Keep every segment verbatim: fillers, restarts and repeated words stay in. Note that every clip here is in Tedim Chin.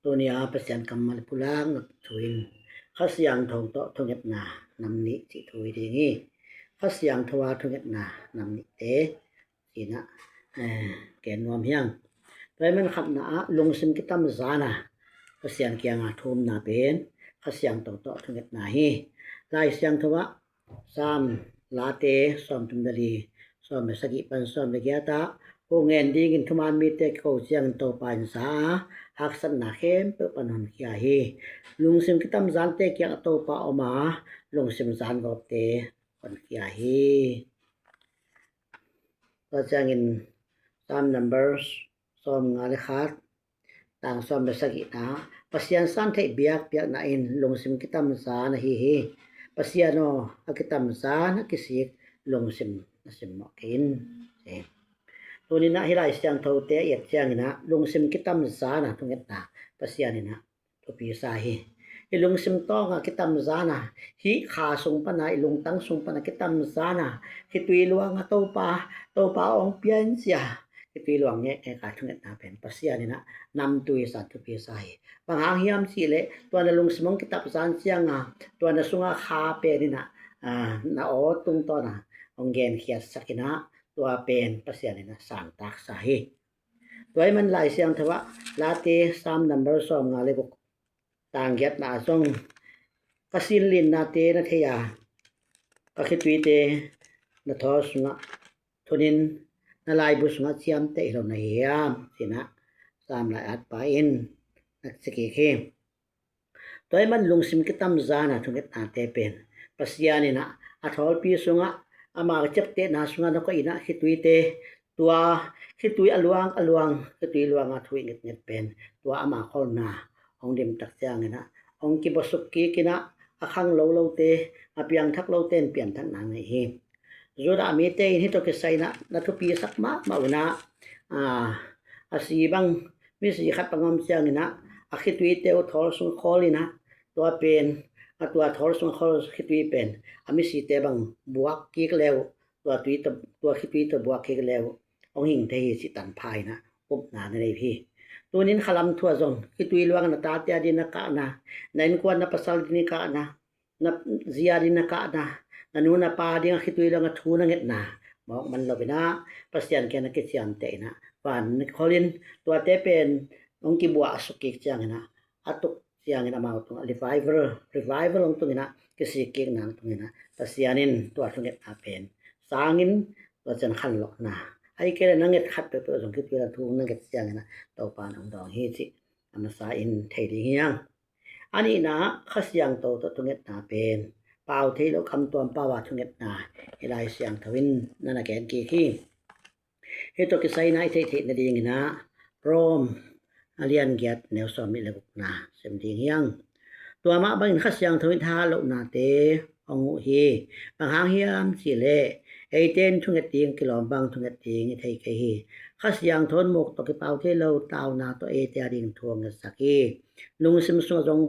Tuni-a Pasian kammal pulak na thu in Kha Siangtho tawh thungetna nam nih cih thu hi ding hi. Kha Siangtho a thungetna nam nihte cih in ah, eh, gen nuam hi hang. Tua ahih man khatna ah lungsim kitamzan a Pasian kiangah thumna pen Kha Siangtho tawh thungetna hi. Lai Siangtho ah Sam Late sawmthum le li, sawm le sagih pan sawm le giat ah, hong en dingin thuman mite kiko ciangin Topa in za a, haksatna khempeuh pan honkhia hi. Lungsim kitamzante kiangah Topa om a, lungsim zangawpte honkhia hi. Tua ciangin Sam number sawmnga le khat, tang sawm le sagihna, Pasian san theih biakpiakna in lungsim kitamzan ahi hi. Pasian aw, a kitamzan a kisik lungsim na simmawh kei in. Tuni-in ah hih Lai Siangthote a et ciangin ah lungsim kitamzan a thungetna Pasian in ah thupi sa hi. I lungsim tawng a kitamzan a, hih kha sung pan a, i lungtang sung pan a kitamzan a, khitui luang a Topa, Topa hong pia in ci a, khitui luang ngekngek a thungetna pen Pasian in ah namtui sa, thupi sa hi. Bang hang hiam cih leh tua na lungsim hong kitamzan ciang a, tua na sung a kha pen in ah, ah, na aw tungtawn a hong genkhiatsak in ah, tua pen Pasian in ah sangtak sa hi. Tua ahih man Lai Siangtho ah Late Sam number sawmnga le guk, tang giatna ah zong, ka sinlinnate na thei a, ka khituite na thawl sungah thunin, na laibu sungah ciamteh hi lo na hi hiam, ci-in ah Sam lai-atpa in na ci kik hi. Tua ahih man lungsim kitamzan a thungetnate pen Pasian in ah a thawlpi sungah, ama ciaptehna sungah na koih in ah khituite, tua khitui a luang a luang, khitui luang a thu i ngetnget pen tua ama kholna hong dim tak ciangin ah hong kibawsuk kik in ah, a khanglo lote, a piangthak lote in pianthakna ngei hi. Judah mite in hih tawh kisai in ah na thupisak mahmah uh in ah, a, a si bang, misi khat bang om ciangin ah a khituite uh thawl sung khawl in ah, tua pen, a tua thawl sung khawl khitui pen a misite bang buak kik le uh, tua tui tawh, tua khitui tawh buak kik le uh hong hing thei hi cih tanpha in ah upna na nei uh hi. Tuni-in khalam thu ah zong khitui luang a na tate a ding na kahna, na innkuan na pasal ding na kahna, na zi a ding na kahna, na nu na pa ding a khitui luang a thu na ngetna mawk man lo in ah Pasian kiang na kiciamteh in ah, van na kikhol in, tuate pen hong kibuahsuk kik ciangin ah, a tuk ciangin amau tungah revival, revival hong tung in ah, kisik kikna hong tung in ah, Pasian in tua thungetna pen sang in, tua ciang khanlawhna, ahih kei leh na nget khat peuhpeuh zong khitui luang thu na nget ciangin ah Topa in hong dawng hi cih a masa in thei ding hi hang. A nihna ah Kha Siangtho tawh thungetna pen pau thei lo, kamtuam pau a thungetna hih Lai Siangtho in na na gen kik hi. Hih tawh kisai in ah i theih theih nading in ah Rom a lian giat neu sawmnih le gukna sim ding hi hang. Tua mah bangin Kha Siangtho in thahat lohnate hong huh hi. Bang hang hiam cih leh eite in thunget ding kilawm bang thunget ding i thei kei hi. Kha Siangtho in muk tawh kipau thei lo tauna tawh eite a ding thu hong ngetsak hi. Lungsim sungah zong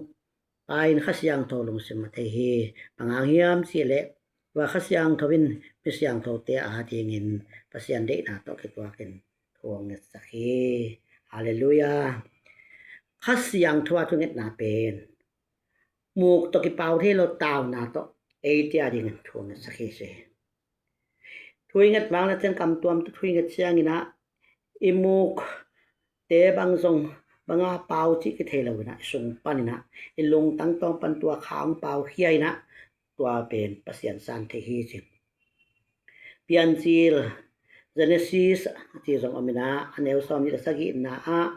Pa in Kha Siangtho lungsim a thei hi. Bang hang hiam cih leh tua Kha Siangtho in mi siangthote a dingin Pasian deihna tawh kituakin thu hong ngetsak hi. Halleluiah. Kha Siangtho a thungetna pen muk tawh kipau thei lo tauna tawh eite a dingin thu hong ngetsak hi ci hi. Thu i nget vang le ciang kamtuam tawh thu i nget ciangin ah i mukte bang zong banga pau cih kithei lo in ah, i sung pan in ah, i lungtang tawng pan tua kha hong pau khia in ah, tua pen Pasian san thei hi ci. Piancil Genesis a ci zong om in ah, a neu sawmnih le sagihna ah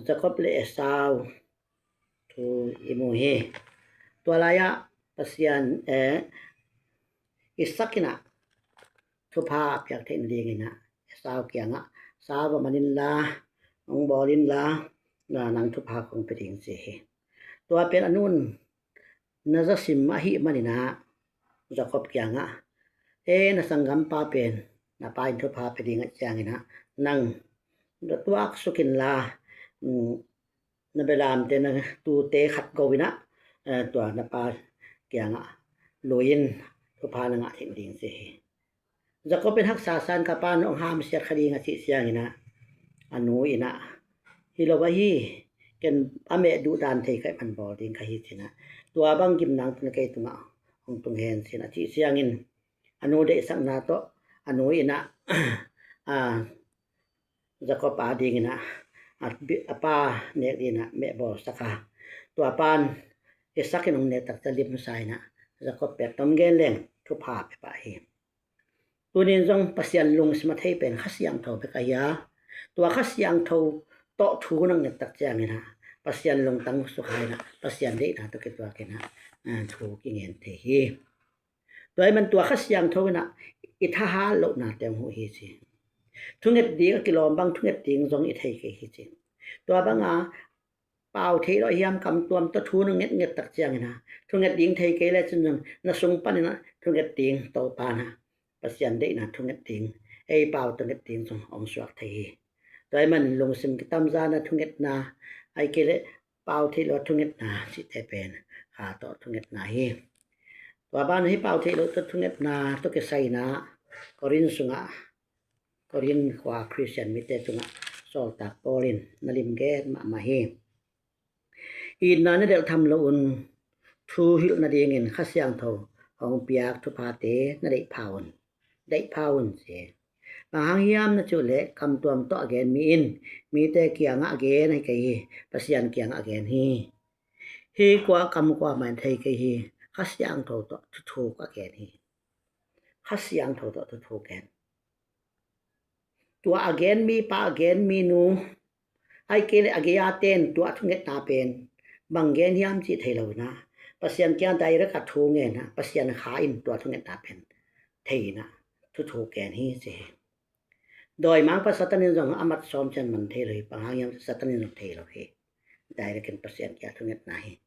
Jacob le Esau thu i mu hi. Tua lai-ah Pasian, eh, Isak in ah thupha a piak theih nadingin ah Esau kiangah, sa va man inla, hong bawl inla, na, nang thupha kong pia ding ci hi. Tua pen a nu in na za sim ahih manin ah Jacob kiangah, e, na sanggampa pen na pa in thupha pia ding ahih ciangin ah nang na tuaksuk inla, mm, na belamte, na tute khat go in ah, eh, tua na pa kiangah lui in, thupha na ngah theih ding ci hi. Jacob in haksa sa in, ka pa in hong hamsiat kha ding a cih ciangin ah a nu in ah, hi lo ahi, Ken a meh duh dan thei ka hih man bawl ding ka hi, ci-in ah, tua bang gimnang tawh kei tungah hong tung hen, ci-in a cih ciangin, a nu deihsakna tawh a nu in ah, a, Jacob a dingin ah, a, a pa nek dingin ah meh bawlsak a, tua pan Isaac in hong nek tak ciang limsa in ah Jacob pek tom gen leng thupha pia pah hi. Tuni-in zong Pasian lungsim a thei pen Kha Siangtho bek ahi a, tua Kha Siangtho tawh thu na nget tak ciangin ah Pasian lungtang sukha in ah Pasian deihna tawh kituakin ah, a, thu kingen thei hi. Tua ahih man tua Kha Siangtho in ah i thahat lohnate hong huh hi, ci. Thunget ding a kilawm bang thunget ding zong i thei kei hi, ci. Tua banga pau theih loh hiam, kam tuam tawh thu na ngetnget tak ciangin ah thunget ding thei kei lecin zong na sung panin ah thunget ding Topa in ah Pasian deihna thunget ding, ei pau thunget ding zong hong suak thei hi. Tua ahih man lungsim kitamzan a thungetna, ahih kei leh pau theih loh thungetna cihte pen Kha tawh thungetna hi. Tua ban hih pau theih loh tawh thungetna tawh kisai in ah Korin sungah, Korin khua Khristian mite tungah sawltak Paul in na limgen mahmah hi. Itna na delh tham loh un, thu hilh nadingin Kha Siangtho hong piak thuphate na deih pha un, deih pha un, ci. Bang hang hiam na cih uh leh, kam tuam tawh a gen mi in mite kiangah a gen ahi kei hi, Pasian kiangah a gen hi. Hih kua kam kua mah in thei kei hi, Kha Siangtho tawh thuthuk a gen hi. Kha Siangtho tawh thuthuk gen. Tua a gen mi pa, a gen mi nu, ahih kei leh a gei-a ten tua thungetna pen bang gen hiam cih thei lo in ah, Pasian kiang direct a thu ngen a, Pasian Kha in tua thungetna pen thei in ah thuthuk gen hi, ci hi. Dawimangpa Satan in zong a mat sawm ciang man thei lo hi, bang hang hiam Satan in zong thei lo hi. Direct in Pasian kiang thungetna hi.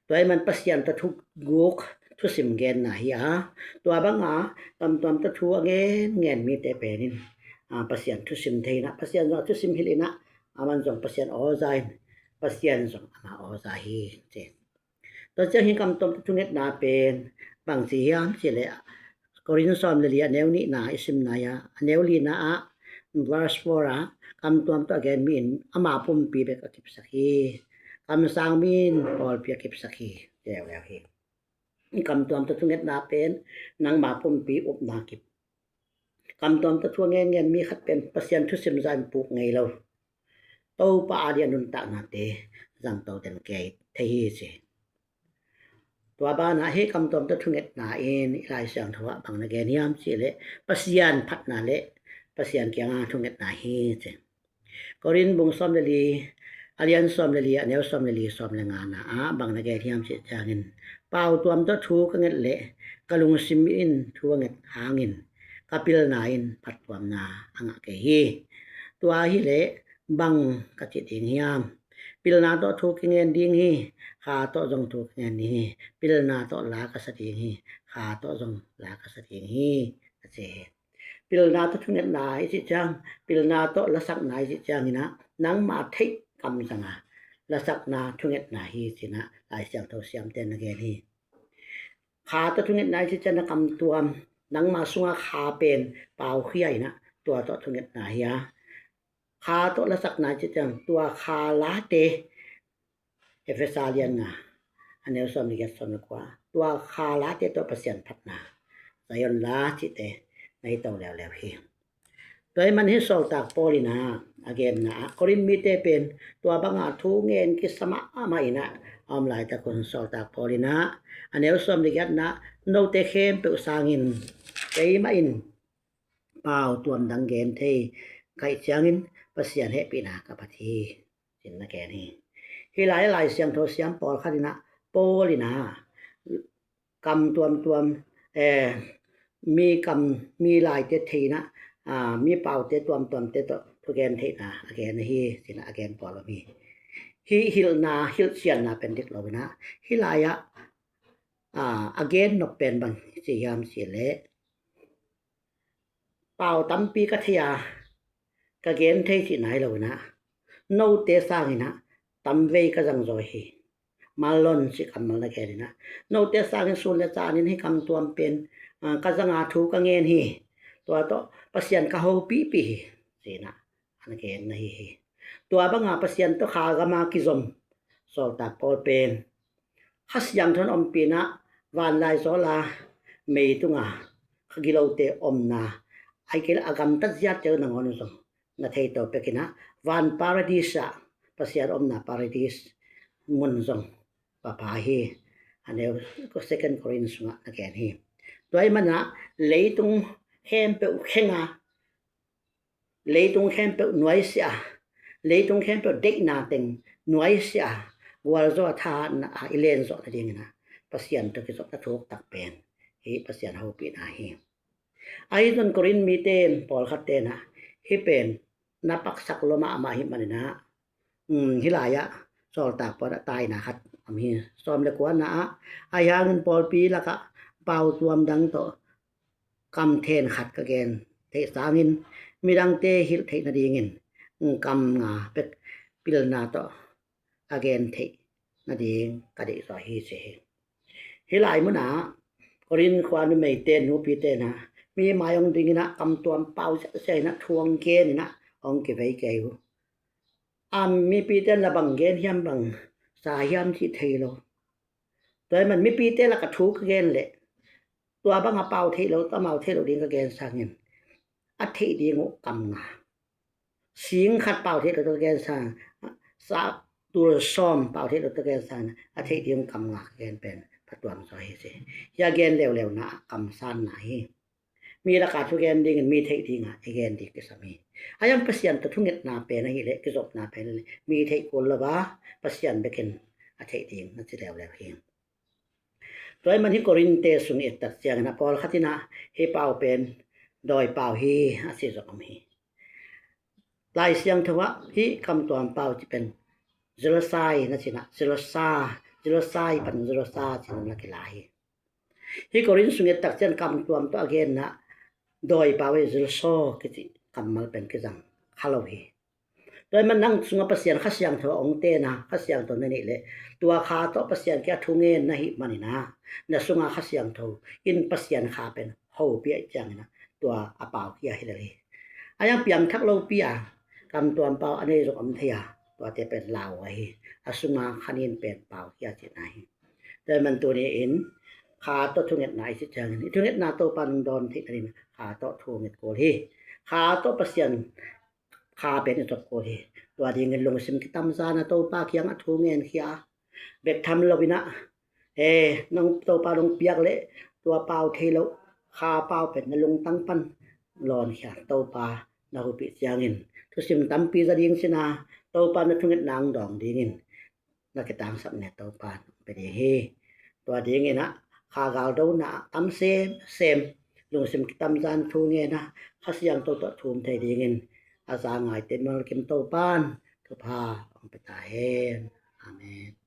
Tua ahih man Pasian tawh thuguk thusim genna hi a, tua banga kam tuam tawh thu a ngen ngen mite pen in, a, Pasian thusim thei in ah, Pasian zong a thusim hilh in ah, aman zong Pasian aw za in, Pasian zong ama aw za hi, ci. Tua ciang hih kam tuam tawh thungetna pen bang ci hiam cih leh, Korin sawm le li a neu nihna i simna ah, a neu lina ah, verse four ah, kam tuam tawh a gen mi in ama pumpi bek a kipsak hi. Kamsang mi in pawlpi a kipsak hi, ci leuleu hi. Kam tuam tawh thungetna pen nangma pumpi upna kip. Kam tuam tawh thu a ngen ngen mi khat pen Pasian thusim za in puk ngei lo. Topa a dia nuntaknate zangto den kei thei hi, ci. Tua banah hih kam tuam tawh thungetna in i Lai Siangtho ah bang na gen hiam cih leh, Pasian phatna le Pasian kianga thungetna hi, ci. Korin bung sawm le li, a lian sawm le li, a neu sawm le li, sawm le ngana ah bang na gen hiam cih ciangin, pau tuam tawh thu ka nget leh ka lungsim in thu a nget hangin ka pilna in phattuamna a ngah kei hi. Tua hileh bang ka ci ding hiam? Pilna tawh thu kingen ding hi, Kha tawh zong thu kingen ding hi. Pilna tawh la ka sa ding hi, Kha tawh zong la ka sa ding hi, a ci hi. Pilna tawh thungetna i cih ciang, pilna tawh lasakna i cih ciangin ah, nangma theih kam zanga lasakna thungetna hi, ci-in ah Lai Siangtho siamte na gen hi. Kha tawh thungetna i cih ciang, na kam tuam, nangma sunga Kha pen pau khia in ah, tua tawh thungetna hi a, Kha tawh lasakna i cih ciang, tua Kha late, Efesa lian nga, a neu sawm le giat, sawm le kua, tua Kha late tawh Pasian phatna, Zion la cihte na hi to leuleu hi. Tua ahih man hih sawltak Paul in ah a genna ah, Korin mite pen tua banga thu ngen kisa mahmah in ah a om laitak un, sawltak Paul in ah a neu sawm le giatna ah, note khempeuh sangin keimah in pau tuam dang gen thei ka hih ciangin Pasian hehpihna ka phat hi, ci-in na gen hi. Hih lai, Lai Siangtho siam pawlkhat in ah, Paul in ah kam tuamtuam, eh, mi kam, mi laite theihna, ah, mi paute tuamtuamte tawh thugen theihna a gen ahi, ci-in a gen pawl om hi. Hih hilhna, hilhcianna pen dik lo in ah, hih lai-ah, ah, a gen nop pen bang ci hiam cih leh, pau tampi ka thei a, ka gen thei cih nai lo in ah, note sangin ah tamvei ka zang zaw hi. Malon cih kammal na gen in ah, note sangin sun le caan in hih kam tuam pen, ah, ka zang a, thu ka ngen hi. Tua tawh Pasian ka hopihpih hi, ci-in ah a na genna hi hi. Tua banga Pasian tawh kha gama kizom sawltak Paul pen Kha Siangtho in ompihna vanlai zawla mei tunga kha gilote omna, ahih kei leh a gamtat ziate uh nangawn uh zong na thei to pekinah van paradis ah, Pasian omna paradis mun zong pha pha hi. A neu, Second Corinth sungah na gen hi. Tua ahih manah leitung khempeuh khenga, leitung khempeuh nuaisia, leitung khempeuh deihna teng nuaisia, gualzo a thahatna a i len zawh nadinginah Pasian tawh kizopna thuk tak pen hih Pasian hopihna hi. Ahi zong Korin mite in, pawlkhat tenah hih pen na paksak lua mahmah ahih maninah, um, hih lai-ah sawltak Paul in a taina khat om hi. Sawm le kuana ah, ahi hangin pawlpi lakah pau tuam dang tawh kam then khat ka gen theih sangin midangte hilh theih nadingin kam nga bek pilna tawh a gen theih nading ka deih zaw hi, ci hi. Hih lai munah Korin khua numeite, nupite na mi mai hong dinginah kam tuam pau ziahziah inah thu hong geninah hong kivei kei uh. A mipite na bang gen hiam, bang sa hiam cih thei lo. Tua ahih man mipite lakah thu ka gen leh tua banga pau theih lo, amau theih lo ding ka gen sangin a theih ding uh kam nga. Sing khat pau theih lo tawh ka gen sang, sa tul sawm pau theih lo tawh ka gen sang, a theih ding kam nga ka gen pen phatuam zaw hi, ci. Hih a gen leuleu na kamsanna hi. Mi lakah thugen dingin mi theih dingah i gen ding kisam hi. A yang Pasian tawh thungetna pen ahih leh, kizopna pen ahih leh mi theih kul lo a, Pasian bekin a theih ding na ci leuleu hi. Tua ahih man hih Korinte sung i et tak ciangin a pawlkhat inah hih pau pen dawi pau hi, a ci zong om hi. Lai Siangtho ah hih kam tuam pau cih pen zilsai na cinah, zilsa, zilsai pan zilsa cinah na kila hi. Hih Korin sung i et tak ciang kam tuam tawh a genna dawi pau hi, zilsaw kici kammal pen kizang kha lo hi. Tua ahih man nang sungah Pasian Kha Siangtho a ong tena, Kha Siangtho na neih leh tua kha tawh Pasian kiang thu ngen na hih maninah na sunga Kha Siangtho in Pasian kha pen hopih ahih cianginah tua a pau kia hi lo hi. A yang piangthak lopi a kam tuam pau a nei zong om thei a, tuate pen lau ahi, a sunga kha nin pen pau kia cihna hi. Tua ahih man tuni-in kha tawh thungetna i cih ciangin i thungetna Topa nong dawn theih nading kha tawh thunget kul hi. Kha tawh Pasian kha pen i zop kul hi. Tua dingin lungsim kitamzan a Topa kiangah thu ngenkhia a, bek tham loinah, e, nang Topa nong piak leh tua pau thei lo kha pau pen na lungtang pan lawnkhia, Topa na hopih ciangin thusim tampi za ding cina, Topa na thungetna hong dawng dingin na kitangsap ne Topa hong pia ding hi. Tua dinginah kha galdona ah tam semsem, lungsim kitamzan thu ngena, Kha Siangtho tawh thum thei dingin a za ngaite mimal kim Topan thupha hong pia ta hen. Amen.